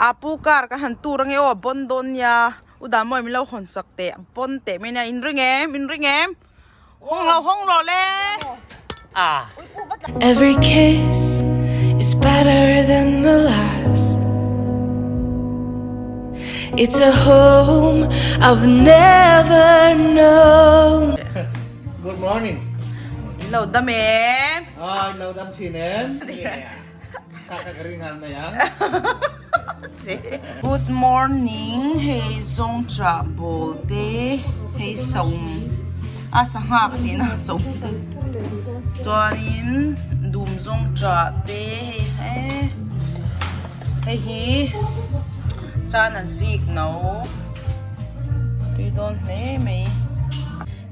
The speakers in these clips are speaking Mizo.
A pu car ka han tur ange aw a bawn dawn nia u Damawi min lo hawn sak teh a bawn teh mai nia in ring em in ring em hawng lo hawng rawh le. Every kiss is better than the last It's a home I've never known. Good morning. In lo dam em? Ah, in lo dam thin em? Kha kha ka ring nghal mai ang. Good morning hei zawngṭah bawl te hei saum a sangha ka tih na saum chuanin dum zawngṭah te hei he hei hi chana zik no tui dawn hle mai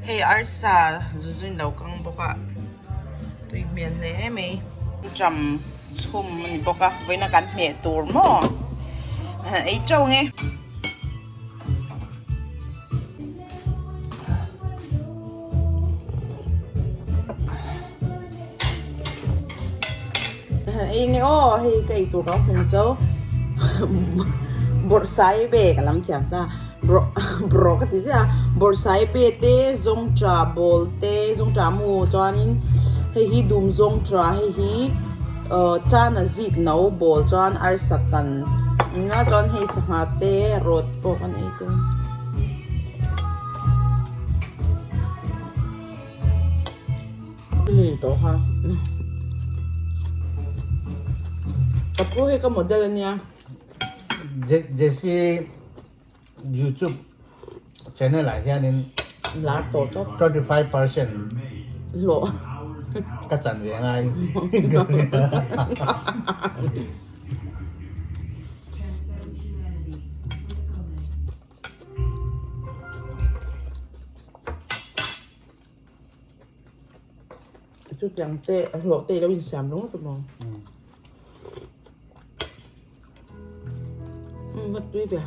hei arsa zuzuin lo kang bawk a. Tui hmel hle mai. Ṭam chhum a ni bawk a, vawiina kan hmeh tur maw ei ṭeuh ang e. Ei nge aw hei ka ei tur ka hmu cho bawrhsai ve ka lam thiam ta bawrh ka ti ziah a bawrhsai pe te zawngṭah bawl te zawngṭah mu chuanin hei hi dum zawngṭah hei hi ahh chana zik no bawl chuan arsa kan nia chuan hei sangha te rawt pawh kan ei tel ka pu hei ka model ania. Jesse YouTube channel ah hianin lar tawh tawp 25% hlawh ka chan ve ngai. Chutiang te hlawh te ilo insiam ringawt a maw? Umm va tui ve.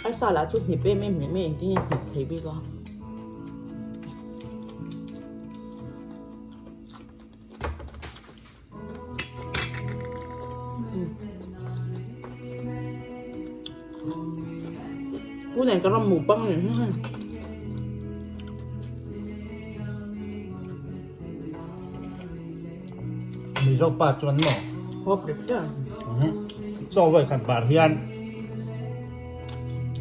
Arsa lah chu hnip em em leh mai engtin nge hnip thei bik a. Pu nen ka ram mukbang a ni. Mizo pa chuan maw? Hawp leh chiah. Chaw vawi khat bar hian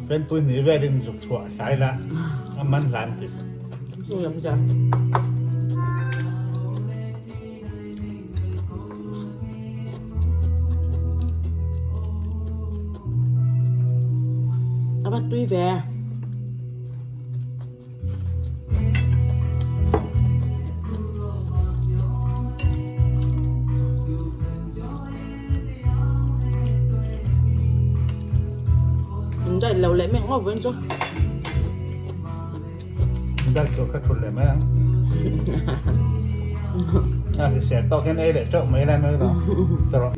Fentui hnih velin zuk chhuah hlai la a man hlan ti. A va tui ve. In dai lo leh meng ngawt vawiin chu. Dai tur kha thut leh mai ang. A hrisel tawk hian ei leh teuh mai lai mai lo. Chawrh.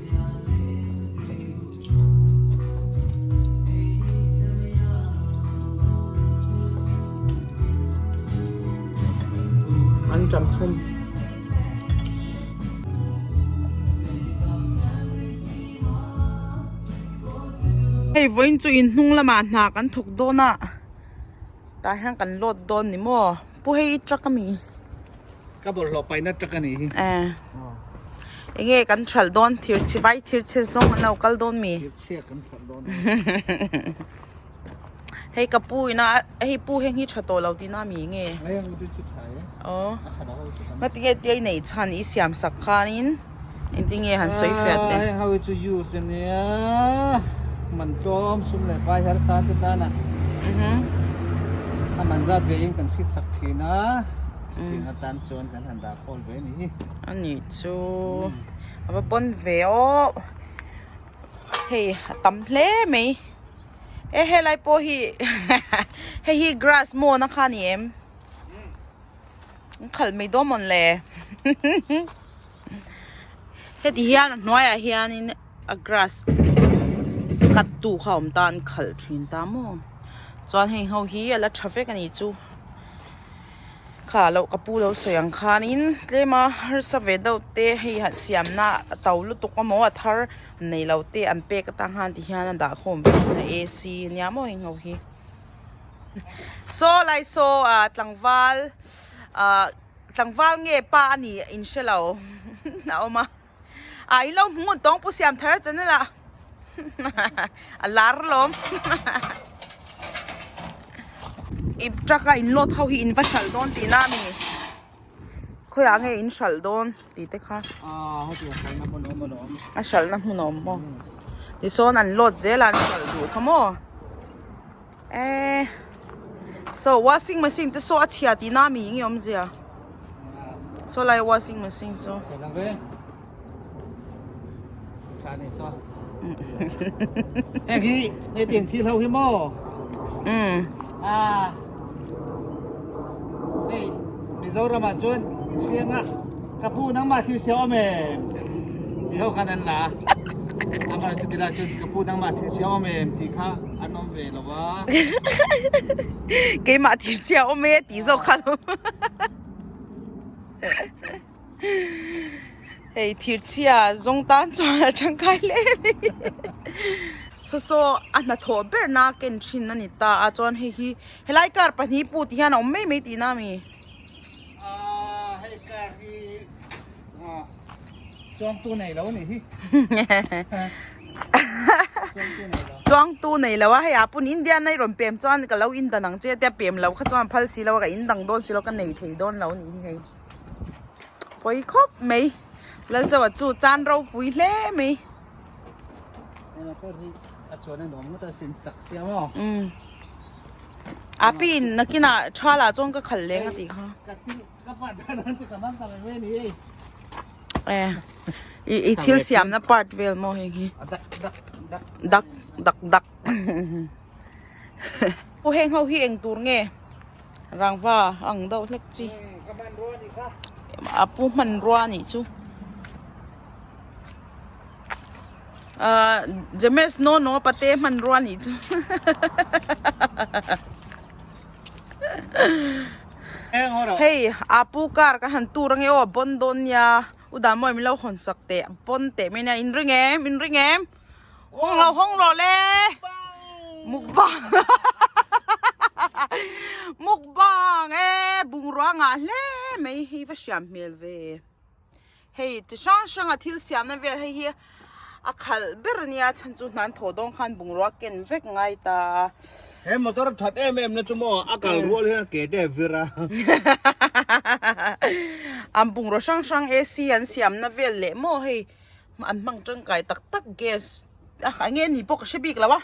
An ṭam chhum. Hei vawiin chu in hnung lamah hna kan thawk dawn a tah hian kan load dawn ni maw pu hei i truck ami ka bawlhhlawh paihna truck a nih hi eng nge kan hralh dawn thir chhe vai thir chhe zawng an lo kal dawn mi thir chhia kan hralh dawn Hei ka pu ina hei pu heng hi tha tawh lo tihna mi nge? Hei ang te chu tha e. Aw. Ngatinge tia i neih chhan i siam sak khanin engtinge han sawi fiah teh. Heng ho hi chu use ania man tlawm sum leh pai harsa te tana a man zat ve in kan hrit sak thin a chutiang atan chuan kan han dah khawl ve a ni hi. Ani chu a va pawn ve aw hei a tam hle mai. E helai pawh hi hei hi grass mawn a kha ni em an khalh mai dawn mawn le heti hian a hnuaiah hianin a grass cut tu kha a awm ta an khalh thin ta maw chuan heng ho hi a la tha vek a nih chu. Kha loh ka pu lo sawi ang khanin tlema harsa ve deuh te hei han siamna a to lutuk emaw a thar nei lo te an pek atang khan ti hian a dah khawm ve thin a AC nia maw heng ho hi. Saw lai saw ah tlangval ah tlangval nge pa a nih in hre lo a awm a ah in lo hmu ngun tawng pu siam thar channel ah a lar lawm i truck a in load ho hi in va hralh dawn tihna a mi khawiah nge in hralh dawn tih te kha a hralhna hmun a awm maw tisawn an load zel a an hralh duh kha maw. Eh so washing machine te saw a chhia tih na mi nge awmzia saw lai washing machine saw Heng hi hei tiang thil ho hi maw um a hei Mizoram ah chuan thianga ka pu nangmah thil sia awm em ti ho khan an la amar chu tila chuan ka pu nangmah thil sia awm em tih kha An awm ve lo a. Keimah thir chhia awm e tih zawk kha lo. Hei thir chhia zawng tan chuan a tangkai hle mai. Saw saw a hnathawh ber na ken thin a ni ta a chuan hei hi helai car pahnih put hian a awm mai mai tihna a mi. Ahh hei car hi Chuangtu nei lo nih hi. Chuangtu nei lo a hei ah pun India nei rawn pem chuan ka lo in dan ang che tia pem lo kha chuan phal si lo a ka in dang dawn si lo ka nei thei dawn lo nih hi hei. Pawi khawp mai Lalchawa chu chan ropui hle mai. Motor hi a chuan a nuam ngawt a sin chak sia maw. Umm. A pin nakinah thala chuan ka khalh leng a tih kha. I i thil siamna part vel maw heng hi dak dak dak aw heng ho hi eng tur nge rangva ang deuh hlek chi a pu hmanrua a nih chu ahh james no no pate hmanrua a nih chu. Hei apu car ka han tur ange aw a bawn dawn nia u Damawi min lo hawn sak teh a bawn teh mai nia in ring em in ring em hawng lo hawng rawh le mukbang mukbang e bungrua ngah hle mai hei va hriam hmel ve. Hei chi hrang hrang a thil siamna vel hei hi a khalh ber a nia chhan chu hnan thawh dawn khan bungrua ken vek ngai ta a. He motor that em em na chu maw a kal rual hian a ke te a vir a. An bungrua hrang hrang AC an siamna vel leh maw hei an hmang tangkai tak tak gas a eng nge ni pawh ka hre bik lo a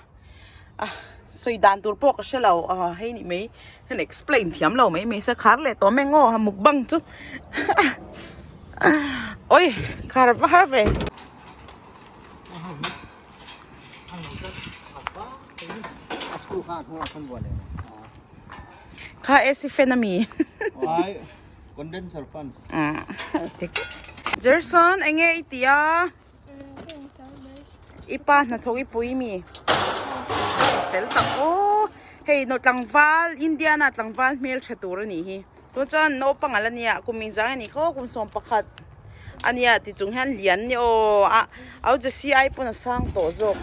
ah sawi dan tur pawh ka hre lo ah hei nih mai han explain thiam lo mai mai se khar leh tawh mai ngaw mukbang chu oi khar va har ve. Kha AC fan ami. Ai condenser fan. Jerson enge i tih a. I pa hnathawk i pui mi fel tak aw hei no tlangval Indiana tlangval hmel tha tur a nih hi tun chuan naupang ala nia kum engzang a nih kha aw kum sawm pakhat a nia ti chung hian lian a ni aw a au jesi ai pawn a sang tawh zawk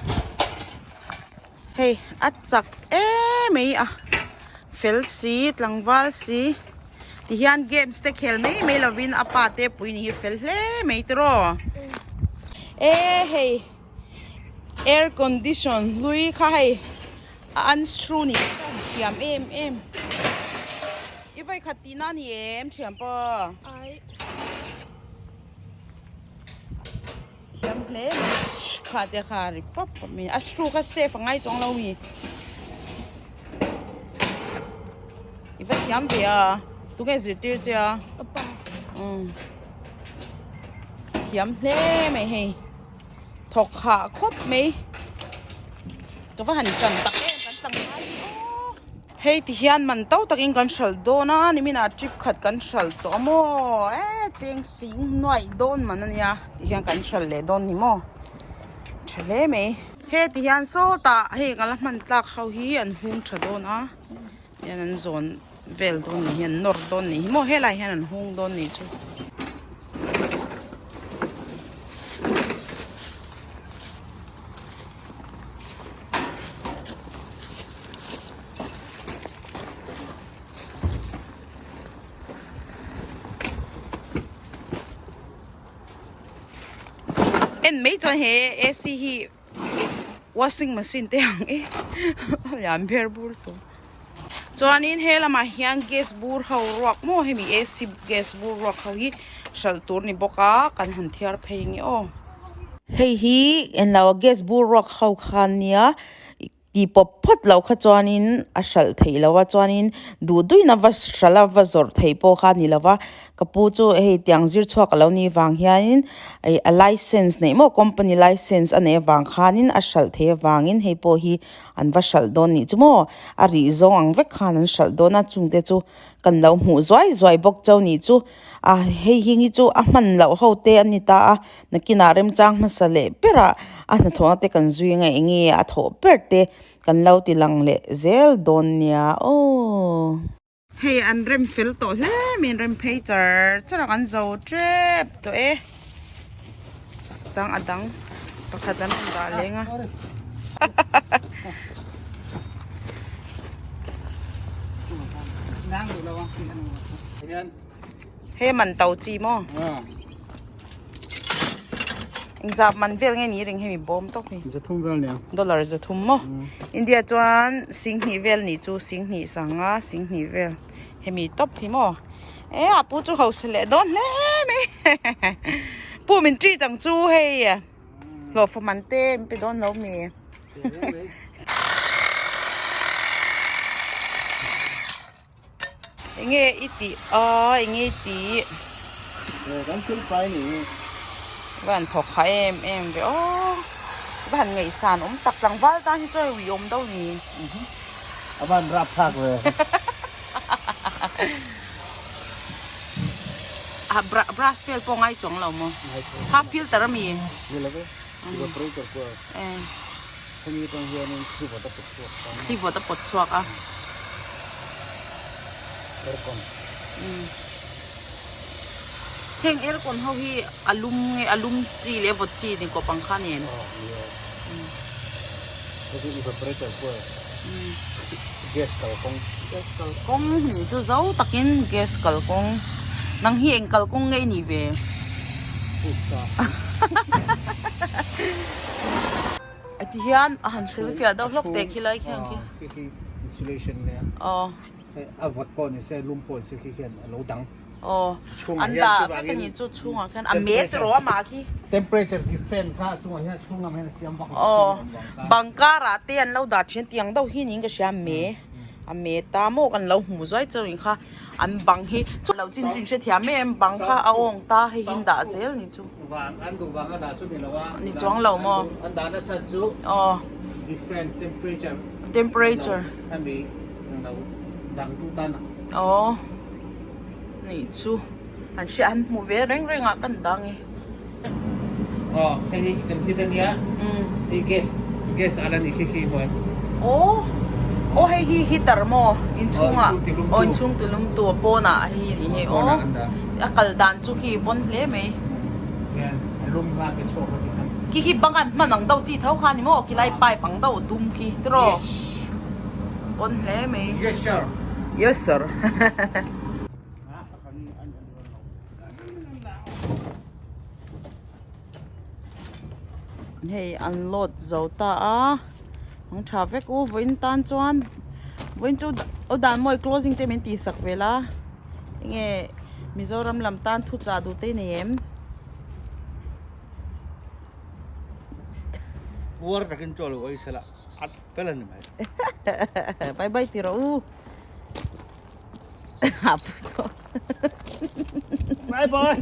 hei a chak em mai a fel si tlangval si ti hian games te khel mai mai lovin a pa te pui ni hi fel hle mai tiraw e hei air condition hlui kha hei a unscrew ni kha a thiam em em i vawikhat tihna a ni em thianpa. Thiam hle mai kha te kha ri pawp pawp mai a screw kha safe a ngai chuang lo mi i va thiam ve a tunge zirtir che a umm thiam hle mai hei thawk hah khawp mai ka va han tan tak em kan tlangval hi aw. Hei ti hian man to takin kan hralh dawn a niminah trip khat kan hralh tawh a maw e cheng sing nuaih dawn man a nia ti hian kan hralh leh dawn ni maw tha hle mai. He ti hian sawtah hei ka la hman tlak ho hi an hung tha dawn a tihian an zawn vel dawn ni hi an nawr dawn ni hi maw helai hian an hung dawn ni chu. En mai chuan he AC hi washing machine te ang e a lian ber bur tawh chuanin he lamah hian gas bur ho ruak maw hemi AC gas bur ruak ho hi hralh tur ni bawk a kan han thiar phei nge aw. Hei hi englo gas bur ruak ho kha ania Tih pawp phawt loh kha chuanin a hralh theih loh a, chuanin duh duin a va hralh a va zawrh theih pawh kha a ni lo va, ka pu chu hei tiang zir chhuak a lo nih vang hianin ih a license neih maw company license a neih avang khanin a hralh theih avangin hei pawh hi an va hralh dawn nih chu maw a rih zawng ang vek khan an hralh dawn a chungte chu kan lo hmuh zuai zuai bawk chauh nih chu a hei hi hi chu a hman loh ho te a ni ta a nakinah remchang hmasa leh berah a hnathawhna te kan zui anga eng nge a thawh ber te kan lo ti lang leh zel dawn nia aw. Hei an rem fel tawh hle mai an rem phei char char a kan zo tep tawh e dang a dang pakhat an rawn dah leng a. He man to chi maw? Engzah man vel nge ni ring hemi bawm tawp hi. Zathum vel nia. Dollar zathum maw? India chuan singhnih vel nih chu singhnih sanga singhnih vel hemi tawp hi maw? E a pu chu hausa leh dawn hle mai. Pu min treat ang chu hei. Hlawhfa man te min pe dawn lo mi. Enge i tih a enge i tih. Kan thil pai ni hi. Va han thawk kha em em ve aw. Va han ngaihsan awm tak tlangval tan hi chuan ui awm deuh ni. A van rap thlak ve. A brush vel pawh ngai chuang lo maw? Kha filter a mi? Ni lo ve. Evaporator pawh. Hemi atang hianin thli vawt a pawt chhuak a. Thli vawt a pawt chhuak a. Aircon. Heng aircon ho hi a lum nge a lum chi leh vawt chi ni kawp ang kha ni em? Aw ni e. Hei hi evaporator pawh gas kalkawng. Gas kalkawng ni chu zo takin gas kalkawng. Nang hi eng kalkawng nge i nih ve? Pukka. Ti hian a han selfie deuh hlawk teh khi lai khian khi. Khi khi insulation nia. Aw. A vawt pawh ni se lum pawh ni se khi khian a lo dang. Aw. An dah vek a ni chu chhungah khian a met rawh amah khi. Temperature khi fan kha a chungah hian a chhung lam hian a siam vak. Aw. Bangkar ah te an lo dah thin tiang deuh hi niin ka hria me. A me ta maw kan lo hmu zuai chauh in kha an bang hi chu lo chin chu in hrethiam em bang kha a awng ta hei hi dah zel ni chu. Vang an duh vang a dah chu ni lo a. Ni chuang lo maw? An dah na chhan chu. Aw. Different temperature. Temperature. Hemi lo dang tu tan a. Aw. Ni chu an hria an hmuh ve reng reng ah kan dang e. Aw hei hi kan hit ania. Hei gas gas ala ni khi khi hmuai. Aw. Aw hei hi heater maw inchhungah aw inchhung tilum tu a pawnah hei ni hi aw. A kal dan chu khi pawn hle mai. Khi khi bang an hman ang deuh chi tho kha ni maw khilai pipe ang deuh dum khi tiraw pawn hle mai. Yes sir. Yes sir. Hei an load zo ta a ang tha vek u vawiin tan chuan vawiin chu aw dan mawi closing te min tih sak vel a enge Mizoram lam tan thu chah duh te i nei em? Puar takin chaw lo ei sela at fel a ni mai. Bye bye ti rawh u. A pu zawk. Bye bye.